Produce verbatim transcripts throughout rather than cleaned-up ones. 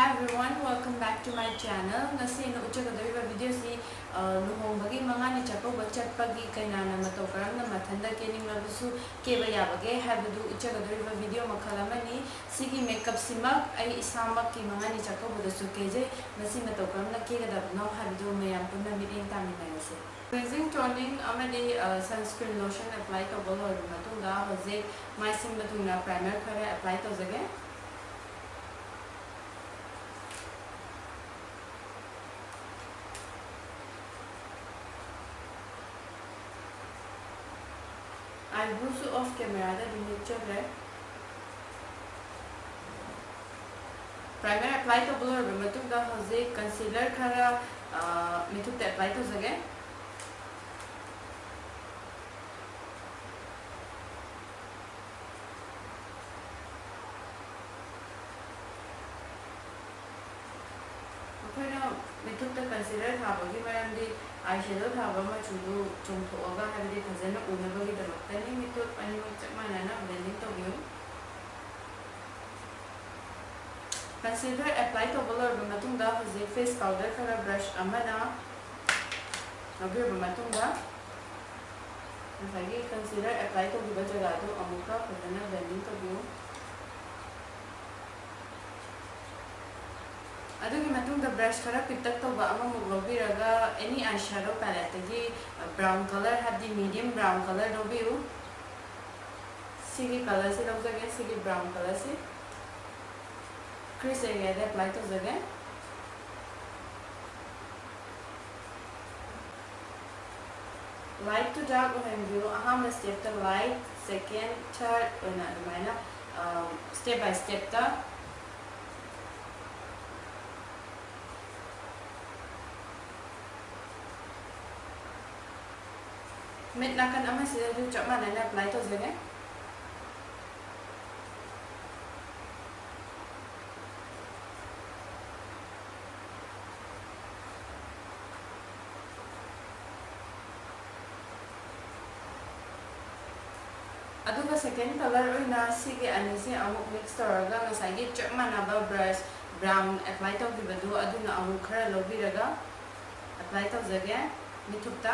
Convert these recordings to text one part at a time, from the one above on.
Hi everyone, welcome back to my channel. ꯉꯁꯤ ꯑꯩꯅ ꯎꯠꯆꯒꯗꯧꯔꯤꯕ video ꯁꯤ, ꯑ, ꯂꯨꯍꯣꯡꯕꯒꯤ ꯃꯉꯥꯅꯤ ꯆꯥꯛꯀꯧꯕ ꯆꯠꯄꯒꯤ ꯀꯩꯅꯥꯅ ꯃꯇꯧ ꯀꯔꯝꯅ ꯃꯊꯟꯇ ꯀꯦꯅꯤꯡꯂꯕꯁꯨ ꯀꯦꯕ ꯌꯥꯕꯒꯦ ꯍꯥꯏꯕꯗꯨ ꯎꯠꯆꯒꯗꯧꯔꯤꯕ video ꯃꯈꯜ ꯑꯃꯅꯤ꯫ ꯁꯤꯒꯤ makeup ꯁꯤꯃꯛ ꯑꯩ ꯏꯁꯥꯃꯛꯀꯤ ꯃꯉꯥꯅꯤ ꯆꯥꯛꯀꯧꯕꯗꯁꯨ ꯀꯦꯖꯩ꯫ ꯃꯁꯤ ꯃꯇꯧ ꯀꯔꯝꯅ ꯀꯦꯒꯗꯕꯅꯣ ꯍꯥꯏꯕꯗꯨ ꯃꯌꯥꯝ ꯄꯨꯟꯅ ꯃꯤꯠꯌꯦꯡ ꯇꯥꯃꯤꯟꯅꯔꯁꯤ꯫ Cleansing toning ꯑꯃꯗꯤ, ꯑ, sunscreen lotion apply ꯇꯧꯕ ꯂꯣꯏꯔꯕ ꯃꯇꯨꯡꯗ ꯍꯧꯖꯤꯛ ꯃꯥꯏ ꯁꯤꯟꯕ ꯊꯨꯡꯅ primer ꯈꯔ apply ꯇꯧꯖꯒꯦ꯫ Eyebrow ꯁꯨ off camera ꯗ ꯑꯗꯨꯝ ꯌꯦꯛꯆꯈ꯭ꯔꯦ꯫ Primer apply ꯇꯧꯕ ꯂꯣꯏꯔꯕ ꯃꯇꯨꯡꯗ ꯍꯧꯖꯤꯛ concealer ꯈꯔ, ꯑ, ꯃꯤꯠꯊꯨꯞꯇ apply ꯇꯧꯖꯒꯦ꯫ ꯑꯩꯈꯣꯏꯅ ꯃꯤꯠꯊꯨꯞꯇ concealer ꯊꯥꯕꯒꯤ ꯃꯔꯝꯗꯤ eyeshadow ꯊꯥꯕ ꯃꯆꯨꯗꯨ ꯆꯣꯡꯊꯣꯛꯑꯒ, ꯍꯥꯏꯕꯗꯤ ꯐꯖꯅ ꯎꯅꯕꯒꯤꯗꯃꯛꯇꯅꯤ꯫ ꯃꯤꯠꯊꯨꯞ ꯑꯅꯤꯃꯛ ꯆꯞ ꯃꯥꯟꯅꯅ blending ꯇꯧꯕꯤꯌꯨ꯫ Concealer apply ꯇꯧꯕ ꯂꯣꯏꯔꯕ ꯃꯇꯨꯡꯗ ꯍꯧꯖꯤꯛ face powder ꯈꯔ brush ꯑꯃꯅ ꯂꯧꯕꯤꯔꯕ ꯃꯇꯨꯡꯗ, ꯉꯁꯥꯏꯒꯤ concealer apply ꯇꯧꯈꯤꯕ ꯖꯒꯥꯗꯨ ꯑꯃꯨꯛꯀ ꯐꯖꯅ blending ꯇꯧꯕꯤꯌꯨ꯫ ꯑꯗꯨꯒꯤ ꯃꯇꯨꯡꯗ brush ꯈꯔ ꯄꯤꯛꯇꯛ ꯇꯧꯕ ꯑꯃꯃꯨꯛ ꯂꯧꯕꯤꯔꯒ, any eyeshadow palette ꯇꯒꯤ brown color, ꯍꯥꯏꯕꯗꯤ medium brown color ꯂꯧꯕꯤꯌꯨ꯫ ꯁꯤꯒꯤ color ꯁꯤ ꯂꯧꯖꯒꯦ, ꯁꯤꯒꯤ brown color ꯁꯤ꯫ Crease area ꯗ apply ꯇꯧꯖꯒꯦ꯫ Light to dark ꯑꯣꯏꯍꯟꯕꯤꯌꯨ꯫ ꯑꯍꯥꯟꯕ step ꯇ light, second, third ꯑꯣꯏꯅ ꯑꯗꯨꯃꯥꯏꯅ, ꯑ, step by step ꯇ꯫ ꯃꯤꯠ ꯅꯥꯀꯟ ꯑꯃꯁꯤꯗꯁꯨ ꯆꯞ ꯃꯥꯟꯅꯅ apply ꯇꯧꯖꯒꯦ꯫ ꯑꯗꯨꯒ second color ꯑꯣꯏꯅ ꯁꯤꯒꯤ ꯑꯅꯤꯁꯤ ꯑꯃꯨꯛ mix ꯇꯧꯔꯒ ꯉꯁꯥꯏꯒꯤ ꯆꯞ ꯃꯥꯟꯅꯕ brush, Brown apply ꯇꯧꯈꯤꯕꯗꯨ ꯑꯗꯨꯅ ꯑꯃꯨꯛ ꯈꯔ ꯂꯧꯕꯤꯔꯒ apply ꯇꯧꯖꯒꯦ ꯃꯤꯠꯊꯨꯞꯇ꯫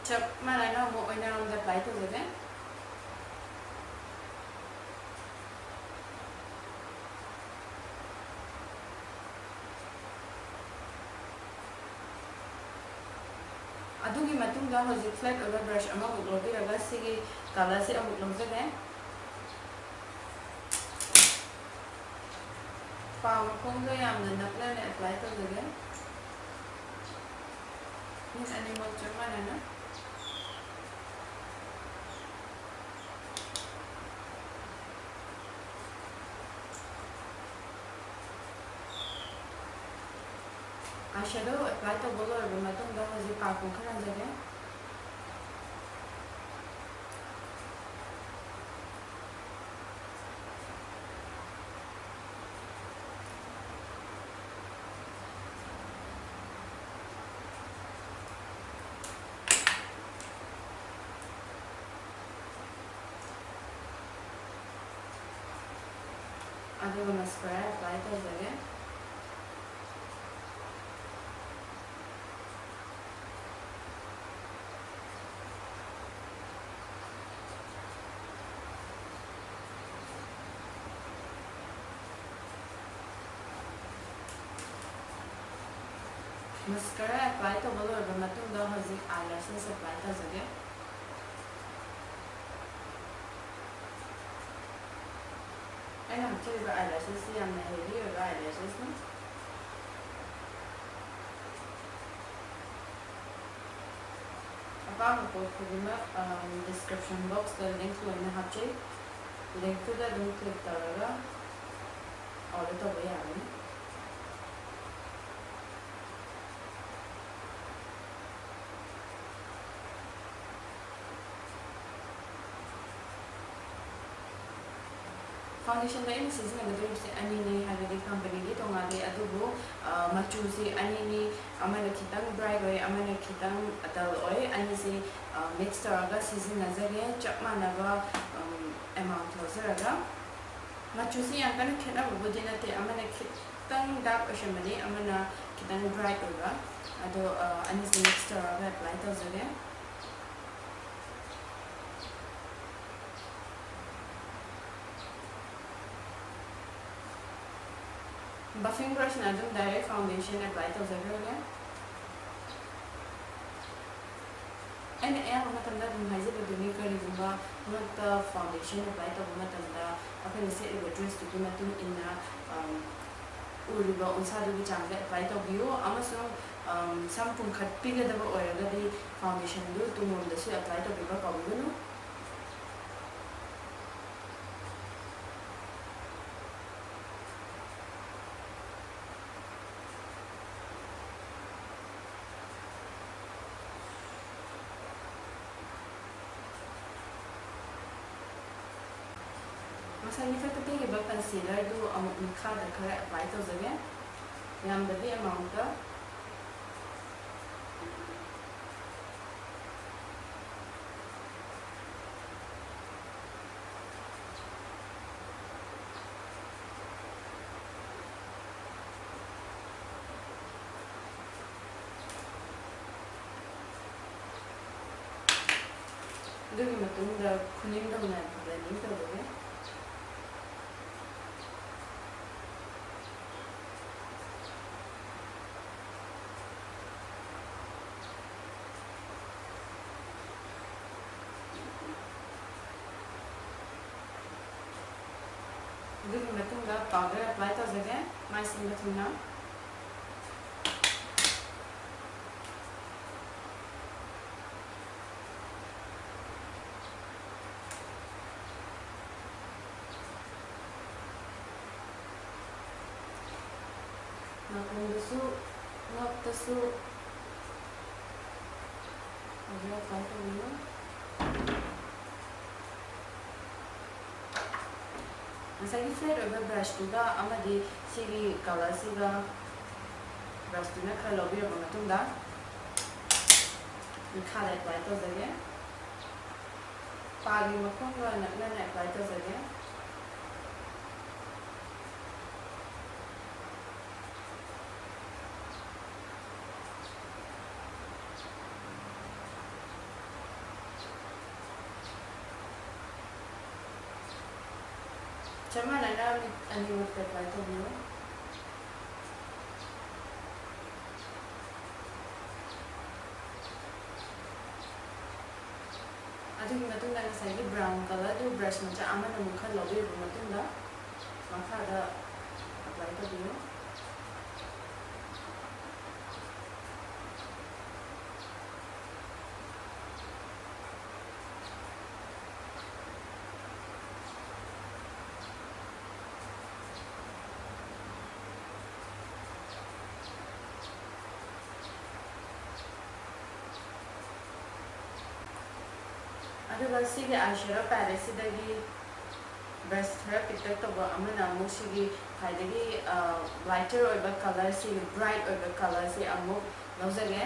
ꯆꯞ ꯃꯥꯟꯅꯅ ꯑꯃꯨꯛ ꯑꯣꯏꯅꯔꯣꯝꯗ apply ꯇꯧꯖꯒꯦ꯫ ꯑꯗꯨꯒꯤ ꯃꯇꯨꯡꯗ ꯍꯧꯖꯤꯛ flat ꯑꯣꯏꯕ brush ꯑꯃꯃꯨꯛ ꯂꯧꯕꯤꯔꯒ ꯁꯤꯒꯤ colourꯁꯦ ꯑꯃꯨꯛ ꯂꯧꯖꯒꯦ꯫ ꯄꯥ ꯃꯈꯣꯡꯗꯣ ꯌꯥꯝꯅ ꯅꯛꯅꯅ apply ꯇꯧꯖꯒꯦ꯫ ꯃꯤꯠ ꯑꯅꯤꯃꯛ ꯆꯞ ꯃꯥꯟꯅꯅ꯫ Eyeshadow apply ꯇꯧꯕ ꯂꯣꯏꯔꯕ ꯃꯇꯨꯡꯗ ꯍꯧꯖꯤꯛ ꯄꯥ ꯈꯣꯡꯈꯠꯍꯟꯖꯒꯦ꯫ ꯑꯗꯨꯒ mascara apply ꯇꯧꯖꯒꯦ꯫ Mascara apply ꯇꯧꯕ ꯂꯣꯏꯔꯕ ꯃꯇꯨꯡꯗ ꯍꯧꯖꯤꯛ eyelashes apply ꯇꯧꯖꯒꯦ꯫ ꯑꯩꯅ ꯍꯥꯞꯆꯔꯤꯕ eyelashesꯁꯤ ꯌꯥꯝꯅ heavy ꯑꯣꯏꯕ eyelashesꯅꯤ꯫ ꯑꯄꯥꯝꯕ ꯄꯣꯠ ꯈꯨꯗꯤꯡꯃꯛ, ꯑ, description boxꯇ link ꯂꯣꯏꯅ ꯍꯥꯞꯆꯩ꯫ Linkꯇꯨꯗ ꯑꯗꯨꯝ click ꯇꯧꯔꯒ order ꯇꯧꯕ ꯌꯥꯒꯅꯤ꯫ Foundationꯗ ꯑꯩꯅ ꯁꯤꯖꯤꯟꯅꯒꯗꯧꯔꯤꯕꯁꯦ ꯑꯅꯤꯅꯤ, ꯍꯥꯏꯕꯗꯤ companyꯗꯤ ꯇꯣꯉꯥꯜꯂꯤ, ꯑꯗꯨꯕꯨ, ꯑ, ꯃꯆꯨꯁꯤ ꯑꯅꯤꯅꯤ, ꯑꯃꯅ ꯈꯤꯇꯪ bright ꯑꯣꯏ, ꯑꯃꯅ ꯈꯤꯇꯪ dull ꯑꯣꯏ꯫ ꯑꯅꯤꯁꯤ, ꯑ, mix ꯇꯧꯔꯒ ꯁꯤꯖꯤꯟꯅꯖꯒꯦ, ꯆꯞ ꯃꯥꯟꯅꯕ, ꯎꯝ, amount ꯂꯧꯖꯔꯒ꯫ ꯃꯆꯨꯁꯤ ꯌꯥꯝ ꯀꯟꯅ ꯈꯦꯠꯅꯕꯕꯨꯗꯤ ꯅꯠꯇꯦ, ꯑꯃꯅ ꯈꯤꯇꯪ dark ꯑꯣꯏꯁꯟꯕꯅꯤ, ꯑꯃꯅ ꯈꯤꯇꯪ bright ꯑꯣꯏꯕ꯫ ꯑꯗꯣ, ꯑ, ꯑꯅꯤꯁꯤ mix ꯇꯧꯔꯒ apply ꯇꯧꯖꯒꯦ꯫ Buffing brushꯅ ꯑꯗꯨꯝ direct foundation apply ꯇꯧꯖꯈ꯭ꯔꯒꯦ꯫ ꯑꯩꯅ ꯑꯌꯥꯝꯕ ꯃꯇꯝꯗ ꯑꯗꯨꯝ ꯍꯥꯏꯖꯕꯗꯨꯅꯤ, ꯀꯔꯤꯒꯨꯝꯕ ꯃꯔꯛꯇ foundation apply ꯇꯧꯕ ꯃꯇꯝꯗ ꯑꯩꯈꯣꯏꯅ ꯁꯦꯠꯂꯤꯕ dressꯇꯨꯒꯤ ꯃꯇꯨꯡ ꯏꯟꯅ, ꯑꯝ, ꯎꯔꯤꯕ ꯎꯟꯁꯥꯗꯨꯒꯤ ꯆꯥꯡꯗ apply ꯇꯧꯕꯤꯌꯨ, ꯑꯃꯁꯨꯡ, ꯑꯝ, ꯁꯝ ꯄꯨꯡꯈꯠꯄꯤꯒꯗꯕ ꯑꯣꯏꯔꯒꯗꯤ foundationꯗꯨ ꯇꯨꯡꯂꯣꯝꯗꯁꯨ apply ꯇꯧꯕꯤꯕ ꯀꯥꯎꯕꯤꯒꯅꯨ꯫ ꯉꯁꯥꯏ ꯃꯊꯛꯇ ꯄꯤꯈꯤꯕ concealerꯗꯨ ꯑꯃꯨꯛ ꯃꯤꯠꯈꯥꯗ ꯈꯔ apply ꯇꯧꯖꯒꯦ, ꯌꯥꯝꯗꯕꯤ amountꯇ꯫ ꯑꯗꯨꯒꯤ ꯃꯇꯨꯡꯗ ꯈꯨꯅꯤꯡꯗꯧꯅ blending ꯇꯧꯔꯒꯦ꯫ ꯑꯗꯨꯒꯤ ꯃꯇꯨꯡꯗ powder apply ꯇꯧꯖꯒꯦ, ꯃꯥꯏ ꯁꯤꯟꯕ ꯊꯨꯡꯅ꯫ ꯅꯥꯀꯣꯡꯗꯁꯨ, ꯉꯛꯇꯁꯨ powder apply ꯇꯧꯕꯤꯌꯨ꯫ ꯉꯁꯥꯏꯒꯤ flat ꯑꯣꯏꯕ ꯕ꯭ꯔꯁꯇꯨꯒ ꯑꯃꯗꯤ ꯁꯤꯒꯤ ꯀꯂꯔꯁꯤꯒ ꯕ꯭ꯔꯁꯇꯨꯅ ꯈꯔ ꯂꯧꯕꯤꯔꯕ ꯃꯇꯨꯡꯗ ꯃꯈꯥꯗ ꯑꯦꯄ꯭ꯂꯥꯏ ꯇꯧꯖꯒꯦ꯫ ꯄꯥꯒꯤ ꯃꯈꯣꯡꯒ ꯅꯛꯅꯅ ꯑꯦꯄ꯭ꯂꯥꯏ ꯇꯧꯖꯒꯦ꯫ ꯆꯞ ꯃꯥꯟꯅꯅ ꯃꯤꯠ ꯑꯅꯤꯃꯛꯇ ꯑꯦꯄ꯭ꯂꯥꯏ ꯇꯧꯕꯤꯌꯨ꯫ ꯑꯗꯨꯒꯤ ꯃꯇꯨꯡꯗ ꯉꯁꯥꯏꯒꯤ ꯕ꯭ꯔꯥꯎꯟ ꯀꯂꯔꯗꯨ ꯕ꯭ꯔꯁ ꯃꯆꯥ ꯑꯃꯅ ꯑꯃꯨꯛ ꯈꯔ ꯂꯧꯕꯤꯔꯕ ꯃꯇꯨꯡꯗ ꯃꯈꯥꯗ ꯑꯦꯄ꯭ꯂꯥꯏ ꯇꯧꯕꯤꯌꯨ꯫ ꯑꯗꯨꯒ ꯁꯤꯒꯤ ꯑꯥꯏ ꯁꯦꯗꯣ ꯄꯦꯂꯦꯠꯁꯤꯗꯒꯤ ꯕ꯭ꯔꯁ ꯈꯔ ꯄꯤꯛꯇꯛ ꯇꯧꯕ ꯑꯃꯅ ꯑꯃꯨꯛ ꯁꯤꯒꯤ ꯈ꯭ꯋꯥꯏꯗꯒꯤ ꯂꯥꯏꯇꯔ ꯑꯣꯏꯕ ꯀꯂꯔ, ꯁꯤꯒꯤ ꯕ꯭ꯔꯥꯏꯠ ꯑꯣꯏꯕ ꯀꯂꯔꯁꯦ ꯑꯃꯨꯛ ꯂꯧꯖꯒꯦ꯫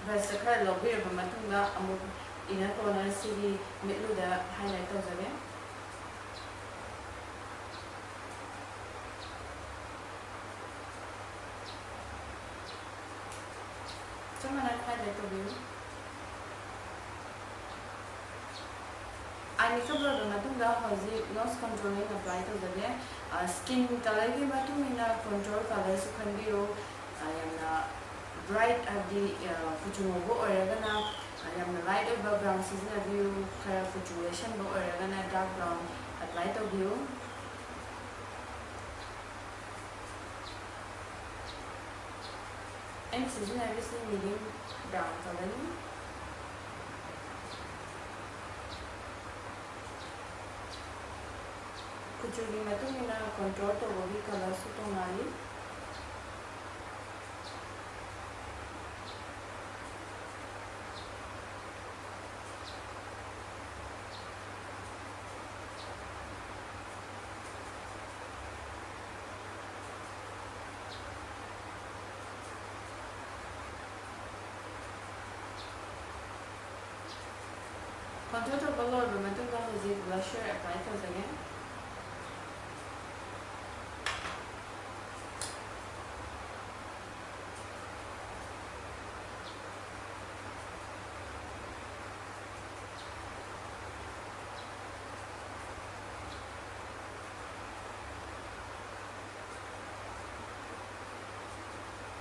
ꯕ꯭ꯔꯁꯁꯦ ꯈꯔ ꯂꯧꯕꯤꯔꯕ ꯃꯇꯨꯡꯗ ꯑꯃꯨꯛ ꯏꯟꯅꯔ ꯀꯣꯔꯅꯔ ꯁꯤꯒꯤ ꯃꯤꯠꯂꯨꯗ ꯍꯥꯏꯂꯥꯏꯠ ꯇꯧꯖꯒꯦ꯫ ꯆꯞ ꯃꯥꯟꯅꯅ ꯍꯥꯏꯂꯥꯏꯠ ꯇꯧꯕꯤꯌꯨ꯫ ꯑꯥꯏ ꯃꯦꯀꯞ ꯂꯣꯏꯔꯕ ꯃꯇꯨꯡꯗ ꯍꯧꯖꯤꯛ ꯅꯣꯁ ꯀꯣꯟꯇ꯭ꯔꯣꯂꯤꯡ ꯑꯦꯄ꯭ꯂꯥꯏ ꯇꯧꯖꯒꯦ꯫ ꯁ꯭ꯀꯤꯟ ꯀꯂꯔꯒꯤ ꯃꯇꯨꯡ ꯏꯟꯅ ꯀꯣꯟꯇ꯭ꯔꯣꯜ ꯀꯂꯔꯁꯨ ꯈꯟꯕꯤꯌꯨ꯫ ꯌꯥꯝꯅ ꯕ꯭ꯔꯥꯏꯠ, ꯍꯥꯏꯕꯗꯤ ꯀꯨꯆꯨ ꯉꯧꯕ ꯑꯣꯏꯔꯒꯅ ꯌꯥꯝꯅ ꯂꯥꯏꯠ ꯑꯣꯏꯕ ꯕ꯭ꯔꯥꯎꯟ ꯁꯤꯖꯤꯟꯅꯕꯤꯌꯨ꯫ ꯈꯔ ꯀꯨꯆꯨ ꯌꯩꯁꯟꯕ ꯑꯣꯏꯔꯒꯅ ꯗꯥꯔꯛ ꯕ꯭ꯔꯥꯎꯟ ꯑꯦꯄ꯭ꯂꯥꯏ ꯇꯧꯕꯤꯌꯨ꯫ ꯑꯩꯅ ꯁꯤꯖꯤꯟꯅꯔꯤꯁꯤ ꯃꯤꯗꯤꯌꯝ ꯕ꯭ꯔꯥꯎꯟ ꯀꯂꯔꯅꯤ꯫ ꯀꯨꯆꯨꯒꯤ ꯃꯇꯨꯡ ꯏꯟꯅ ꯀꯣꯟꯇ꯭ꯔꯣꯜ ꯇꯧꯕꯒꯤ ꯀꯂꯔꯁꯨ ꯇꯣꯉꯥꯜꯂꯤ꯫ Contour ꯇꯧꯕ ꯂꯣꯏꯔꯕ ꯃꯇꯨꯡꯗ ꯍꯧꯖꯤꯛ blusher apply ꯇꯧꯖꯒꯦ꯫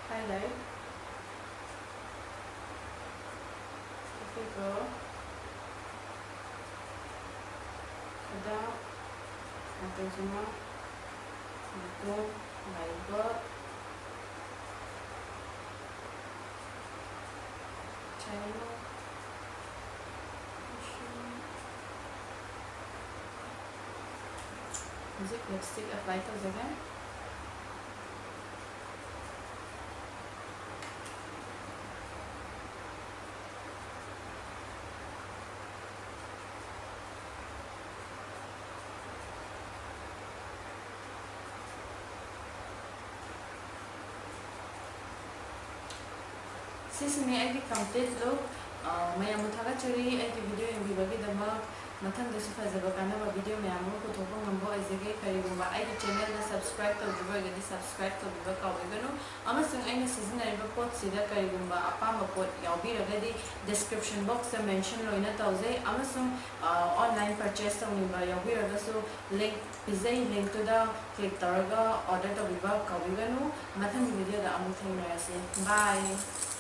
Highlight꯫ ꯑꯗꯨꯒ ꯈꯗꯥꯡ, ꯅꯥꯇꯣꯟ ꯁꯅꯥ, ꯅꯥꯇꯣꯟ, ꯂꯥꯏꯕꯛ, ꯆꯩꯅ, ꯍꯧꯖꯤꯛ lipstick apply ꯇꯧꯖꯒꯦ꯫ ꯁꯤꯁꯤꯅꯤ ꯑꯩꯒꯤ complete look꯫ ꯑ, ꯃꯌꯥꯝꯕꯨ ꯊꯥꯒꯠꯆꯔꯤ ꯑꯩꯒꯤ video ꯌꯦꯡꯕꯤꯕꯒꯤꯗꯃꯛ꯫ ꯃꯊꯪꯗꯁꯨ ꯐꯖꯕ ꯀꯥꯟꯅꯕ video ꯃꯌꯥꯝ ꯑꯃ ꯄꯨꯊꯣꯛꯄ ꯉꯝꯕ ꯑꯣꯏꯖꯒꯦ꯫ ꯀꯔꯤꯒꯨꯝꯕ ꯑꯩꯒꯤ channelꯗ subscribe ꯇꯧꯗ꯭ꯔꯤꯕ ꯑꯣꯏꯔꯒꯗꯤ subscribe ꯇꯧꯕꯤꯕ ꯀꯥꯎꯕꯤꯒꯅꯨ꯫ ꯑꯃꯁꯨꯡ ꯑꯩꯅ ꯁꯤꯖꯤꯟꯅꯔꯤꯕ ꯄꯣꯠꯁꯤꯗ ꯀꯔꯤꯒꯨꯝꯕ ꯑꯄꯥꯝꯕ ꯄꯣꯠ ꯌꯥꯎꯕꯤꯔꯒꯗꯤ description boxꯇ mention ꯂꯣꯏꯅ ꯇꯧꯖꯩ꯫ ꯑꯃꯁꯨꯡ, ꯑ, online purchase ꯇꯧꯅꯤꯡꯕ ꯌꯥꯎꯕꯤꯔꯒꯁꯨ link ꯄꯤꯖꯩ, linkꯇꯨꯗ click ꯇꯧꯔꯒ order ꯇꯧꯕꯤꯕ ꯀꯥꯎꯕꯤꯒꯅꯨ꯫ ꯃꯊꯪꯒꯤ videoꯗ ꯑꯃꯨꯛ ꯊꯦꯡꯅꯔꯁꯤ꯫ Bye꯫